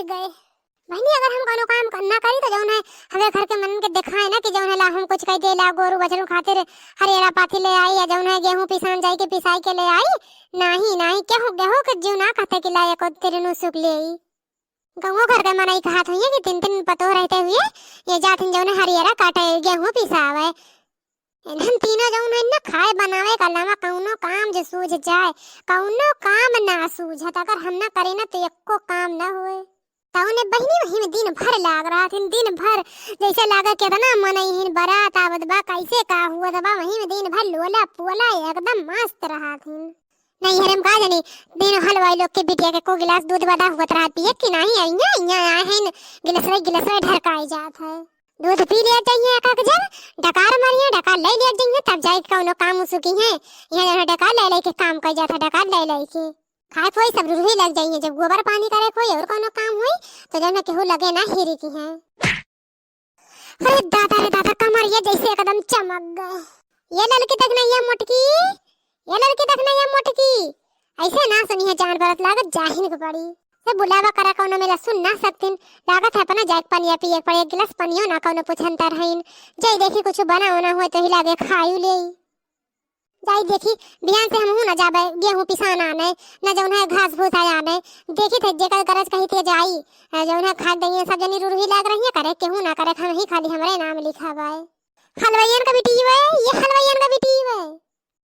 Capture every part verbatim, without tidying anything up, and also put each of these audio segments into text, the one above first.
गए। बहिनी, अगर हम कउनो काम क-, ना करी तो जउन है हमें घर के मनन के देखाए ना कि जउन है ला हम कुछ कइ दे, ला गोरू बछरू खातिर हरियरा पाथी ले आई, या जउन है गेहूँ पिसान जाई के पिसाई के ले आई। नाही, नाही, केहू, केहू के जीव ना कहते कि ला एको तिरनु सुख ले आई। गउँवो घर के मनई कहत हुइये कि तीन तीन पतोह रहते हुए ये जात हिन जउन है हरियरा काटे, गेहूँ पिसावे। इन्हन तीनों जउन है ना खाए बनावे के अलावा कउनो काम जे सूझ जाए, कउनो काम ना सूझत। अगर हम ना करी ना तो एको काम ना होए। तउने बहिनी वही में दिन भर लाग रहत हिन, दिन भर जैसे लागे केतना मनई हिन, बारात आवत बा, कैसे का हुअत बा, वही में दिन भर लोला पोला एकदम मस्त रहत हिन। नैहरे में का जानी, तीनों हलवाई लोग के बिटिया के को गिलास दूध बदा हुअत रहत पिए कि नाही, अइया, अइया आए हैं, गिलसवे, गिलसवे ढरकाई जात है। दूध पी लिया जाइए एक एक जग, डकार मारिए, डकार ले लिया जाइए, तब जाए के कउनो काम उसकी है। यहाँ जो है डकार ले ले के काम कइ जात है, डकार ले ले के। खाए खोई सब रुरही लग जाइए, जब गोबर पानी करे खोई और कउनो काम होई, तो जब ना केहू लगे ना हिरी की है। अरे दादा रे दादा, कमरिया जैसे एकदम चमक गए। ये ललकी देख ना, ये मोटकी, ये ललकी देख ना, ये मोटकी। ऐसे ना सुनिए, जान परत लागत जाहिन के पड़ी। से बुलावा करा कउनो मेला सुन ना सकतीन। लागत है अपना जाए के पनिया पिए के पड़े, एक गिलास पनियो ना कउनो पुछन तर हईन। जाई देखी कुछ बना होना हुए तो ही लागे खायु ले। जाई देखी, बिहान से हमहू ना जाबे गेहूँ पिसान आने, ना जउन है घास भूसा आने। देखी थे जेकर गरज कही थे जाई, अ, जउन है खाद दइए सब जनी रुरही लाग रही है, करे केहू ना करे, हम ही खाली हमरे नाम लिखा बाए। हलवाइयन का बिटिया, ये हलवाइयन का बिटिया।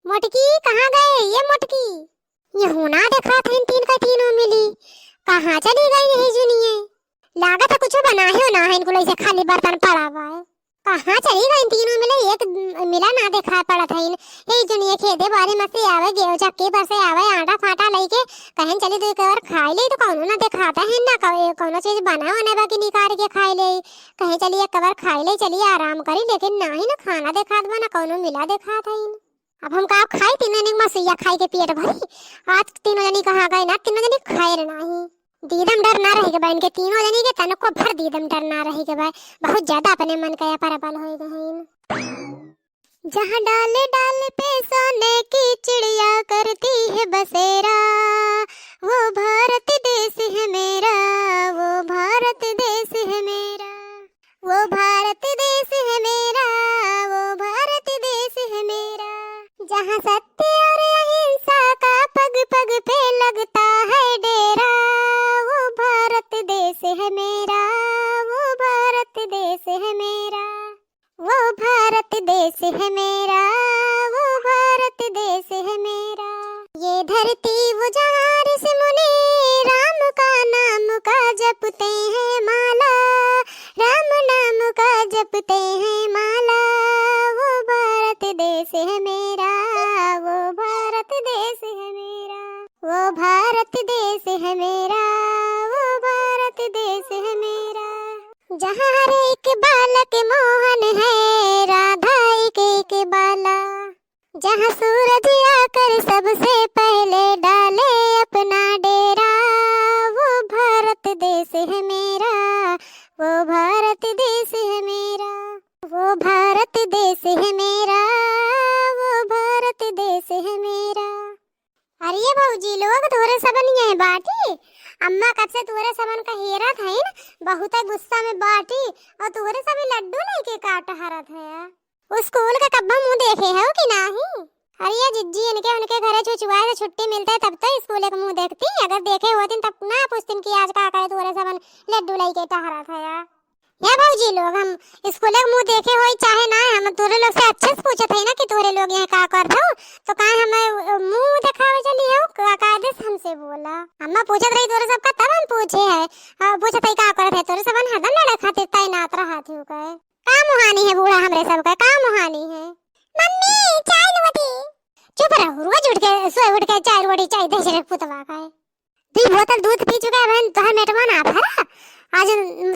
मोटकी, कहाँ गए ये मोटकी? यहू ना देखात हइन, तीन का तीनों मिली कहाँ चली गई यही जुनिए। लागत है कुछ बनाए हो ना है, इनको ऐसे खाली बर्तन पड़ा हुआ है। कहाँ चली गई तीनों मिली, एक मिला ना देखा पड़त है। यही जुनिए खेते बारी में से आवे, गेहूं चक्की पर से आवे, आटा फाटा लेके कहें चली दो एक बार खाई ले, तो कौनो ना देखाता है ना कौ-, कौनो चीज बना होने बाकी निकाल के खाई ले, कहें चली एक बार खाई ले, चली आराम करी, लेकिन ना ही ना खाना देखात बा ना कौनो मिला देखात है। अब हम का खाई, तीनों जनी के मसुइया खाई के पेट भरी। आज तीनों जनी कहाँ गए ना, तीनों जनी खाए रे नाही। दीदम डर ना रहे के बा इनके, तीनों जनी के तनको भर दीदम डर ना रहे के बा। बहुत ज्यादा अपने मन का परबल होए गए हैं। जहाँ डाल डाल पे सोने की चिड़िया करती है बसेरा, वो भारत देश है मेरा, वो भारत देश है मेरा। वो भारत देश है मेरा, वो भारत देश है मेरा। जहाँ सत्य और अहिंसा का पग पग पे लगता है डेरा, वो भारत देश है मेरा, वो भारत देश है मेरा। वो भारत देश है मेरा, वो भारत देश है मेरा। ये धरती वो जहाँ ऋषि मुनि राम का नाम का जपते हैं माला, राम नाम का जपते हैं माला। वो भारत देश है मेरा, वो भारत देश है मेरा, वो भारत देश है मेरा, वो भारत देश है मेरा। जहाँ हर एक बालक मोहन है, राधा एक एक बाला। जहाँ सूरज आकर सबसे पहले डाले अपना डेरा, वो भारत देश है मेरा, वो भारत देश है मेरा, वो भारत देश है मेरा, वो भारत देश है मेरा। अरे भौजी लोग, तोहरे सबन यहीं बाटी? अम्मा कब से तोहरे सबन का हेरत हईन, बहुते गुस्सा में बाटी, और तोहरे सबन लड्डू लेके का टहरत है? स्कूल के कब्बा मुँह देखे हो कि नाही? अरे ये जिज्जी, इनके उनके घरे छुछुआए से छुट्टी मिलते तब तो स्कूल के मुँह देखती, अगर देखे होतिन तब ना पूछतिन कि आज का करे तोहरे सबन लड्डू लेके टहरत है। हे भौजी लोग, हम स्कूल के मुँह देखे होई चाहे ना, हम तोहरे लोग से अच्छे से पूछत हई ना कि तोहरे लोग यहाँ का करत हो, तो काहे हमें मुँह देखावे चली हो? का-, कायदे से हमसे बोला। अम्मा पूछत रही तोहरे सबका, तब हम पूछे है। और पूछत हई का करत है, तोहरे सबन हरदम लड़े खातिर तैनात रहत हो कहे। का मुहानी है बूढ़ा हमरे सबका, का मुहानी है? मम्मी, चाय रोटी। चुप रहो, रोज उठ के, सोए उठ के चाय रोटी चाय दे जरे पुतवा का है। दुई बोतल दूध पी चुका है बहन, तोहर मेटवा ना भरा। आज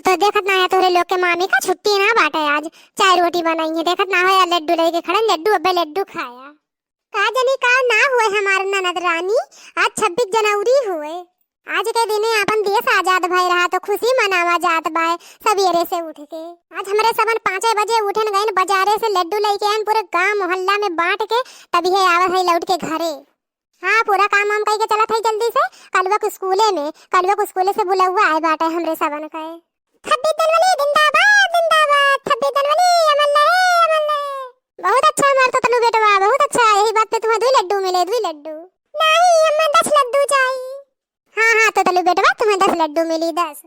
तो देखत ना है तोहरे लोग के मामी का छुट्टी ना बाटे, आज चाय रोटी बनाई है, देखत ना हो यार, लड्डू लेके खड़े, लड्डू अबे लड्डू खाया। का जनी का ना हुए हमार ननद रानी, आज छब्बीस जनवरी हुए। आज के दिने आपन देश आजाद भय रहा तो खुशी मनावा जात बाय सबेरे से उठ के। आज हमरे सबन पाँचे बजे उठन गइन, बाजारे से लड्डू लेके आइन, पूरे गांव मोहल्ला में बांट के तभी है आवत है लौट के घरे। हाँ, पूरा काम वाम कई के चलत है जल्दी से। कलवा के स्कूले में, कलवा के स्कूले से बुलउआ आए बाटे हमरे सबन के। छब्बीस जनवरी जिंदाबाद, जिंदाबाद, छब्बीस जनवरी अमर रहे, अमर रहे। बहुत अच्छा हमार तोतलू बेटवा, बहुत अच्छा। यही बात पे तुम्हें दुई लड्डू मिले, दुई लड्डू। नहीं, हमें दस लड्डू चाहिए। हाँ, हाँ, तोतलू बेटवा, तुम्हें दस लड्डू मिली, दस।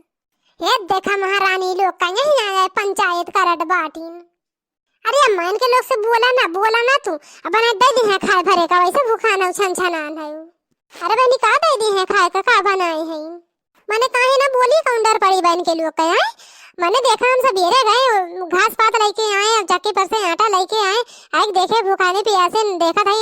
हे देखा महारानी लोग का यहीं आए पंचायत करत बाटिन। अरे अम्मा, इनके लोग से बोला ना, बोला ना तू। अब बनाए दे दी है खाए भरे का, वैसे भूखा ना छन छनान है। अरे बहनी, का दे दी है खाए का, का बनाए है? मने काहे ना बोली, कौन डर पड़ी बहन के लोग के, हैं? मने देखा हम सबेरे गए, घास पात लेके आए, अब चक्की पर से आटा लेके आए, आए देखे भूखाने पियासे न देखा था,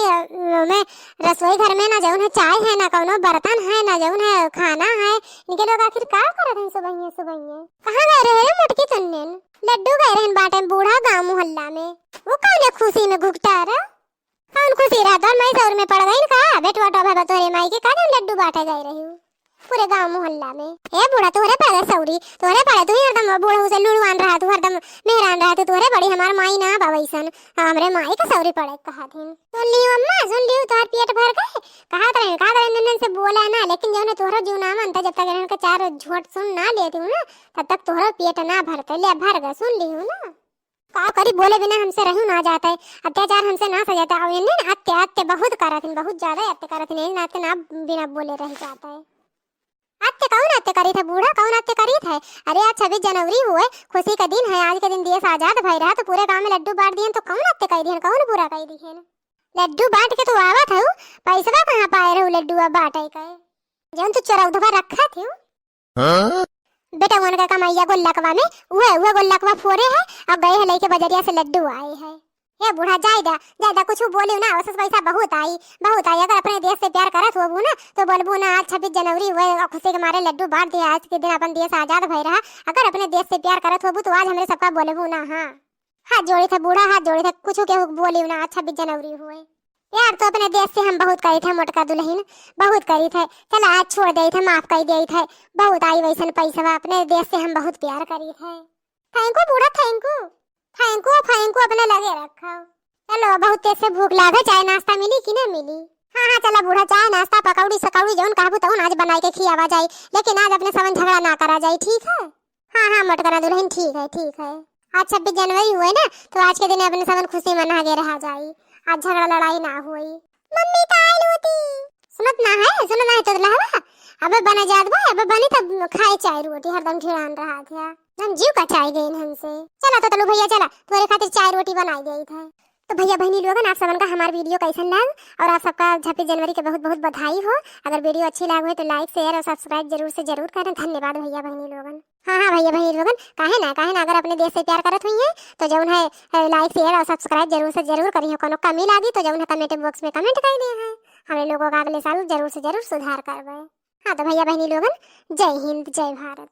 मैं रसोई घर में ना जौन है चाय है, ना कौनो बर्तन है, ना जौन है खाना है। इनके लोग आखिर का करत हैं सुबहिये सुबहिये? कहाँ गए रहे रे मोटकी तुन्नेन? लड्डू गए रहन बाटे बूढ़ा गाँव मोहल्ला में। वो कौने खुशी में घुघटा रहा? कौन खुशी रहा तोर माई सौर में पड़ गई का? बेटवा टोभा बा तोहरे माई के, का जौन लड्डू बांटे गए रही हूँ पूरे गांव मोहल्ला में? ए बूढ़ा, तोहरे पड़ गए सौरी, तोहरे पड़े, तू ही हरदम बूढ़ा से लुड़वान रहा, तू हरदम मेहरान रहा, तू तोहरे बड़ी हमार माई ना बा वैसन, हमरे माई के सौरी पड़े कहा दिन। सुन लियो अम्मा, सुन लियो, तोहर पेट भर गए। कहा तरह, कहा तरह नंदन से बोला ना, लेकिन जौन तोहरा जीव ना मानता, जब तक इन्हन के चार झोट सुन ना लेती हूँ ना, तब तक तोहरा पेट ना भरते। ले भर गए, सुन लियो ना। का करी, बोले बिना हमसे रहू ना जाता है, अत्याचार हमसे ना सह जाता है। और इन्हें ना अत्य, अत्य बहुत करत हैं, बहुत ज्यादा अत्य करत हैं, इन्हें नाते ना बिना बोले रह जाता है। अत्य कौन अत्य करी थे बूढ़ा, कौन अत्य करी थे? अरे आज छब्बीस जनवरी हुए, खुशी का दिन है, आज के दिन देश आजाद भई रहा, तो पूरे गांव में लड्डू बांट दिए, तो कौन अत्य करी दिए, कौन बुरा करी दिए? लड्डू बांट के तू आवत हऊ, पैसवा कहाँ पाए रहू लड्डुआ बांटे के, जौन तू चरौधवा रखा थी? हाँ? बेटा, उनका कमैया गोल्लकवा में, उहे, उहे गोल्लकवा फोरे है और गए है लेके बजरिया से लड्डू आए है। हे बूढ़ा, जाए दा, जाए दा, कुछ बोलियो ना, ओसे पैसा बहुत आई, बहुत आई। अगर अपने देश से प्यार करत होबू ना, तो बोलबू ना, आज छब्बीस जनवरी हुए और खुशी के मारे लड्डू बांट दिया, आज के दिन अपन देश आजाद भई रहा। अगर अपने देश से प्यार करत होबू, तो आज हमरे सबका बोलबू ना। हाँ, हाथ जोड़ी थे बूढ़ा, हाथ जोड़ी थे, कुछ केहू बोलियो ना, आज छब्बीस जनवरी हुए। प्यार तो अपने देश से हम बहुत करी थे मोटका दुल्हन, बहुत करी थे। चला आज छोड़ दे थे, माफ कर दे थे। बहुत आई वैसन पैसवा, अपने देश से हम बहुत प्यार करी थे। Thank you बूढ़ा, thank you। Thank you, thank you अपने लगे रखो। चलो, बहुत तेज से भूख लागे, चाय नाश्ता मिली कि ना मिली? हाँ, हाँ, चला बूढ़ा, चाय नाश्ता, पकौड़ी सकौड़ी जौन कहबू तौन आज बनाई के खियावा जाई, लेकिन आज अपने सबन झगड़ा ना करा जाई, ठीक है? हाँ, हाँ, मोटकना दुल्हन, ठीक है, ठीक है। आज छब्बीस जनवरी हुए ना, तो आज के दिन अपने सबन खुशी मना के रहा जाई। आज झगड़ा लड़ाई ना होई। मम्मी, चाय रोटी। सुनत ना है, सुनत ना है तो लहवा। अबे बना जात बा, अबे बनी तब खाए चाय रोटी, हरदम ठिड़ान रहा था। हम जीव का चाय गए इनहन से। चला तो तलू भैया, चला, तोरे खातिर चाय रोटी बनाई देई थे। तो भैया बहनी लोगन, आप सबन का हमार video कैसन लाग और आप सबका छब्बीस जनवरी के बहुत बहुत बधाई हो। अगर video अच्छी लाग हो तो like, share और subscribe जरूर से जरूर करें। धन्यवाद भैया बहनी लोगन। हाँ, हाँ भैया बहनी लोगन, काहे ना, काहे ना, अगर अपने देश से प्यार करत हुई हैं तो जौन है, अ, like, share और subscribe जरूर से जरूर करी हो। कोनो कमी लागी तो जौन है comment box में comment कर दिए हैं, हमरे लोगों का अगले साल जरूर से जरूर सुधार करबे। हाँ तो भैया बहनी लोगन, जय हिंद, जय भारत।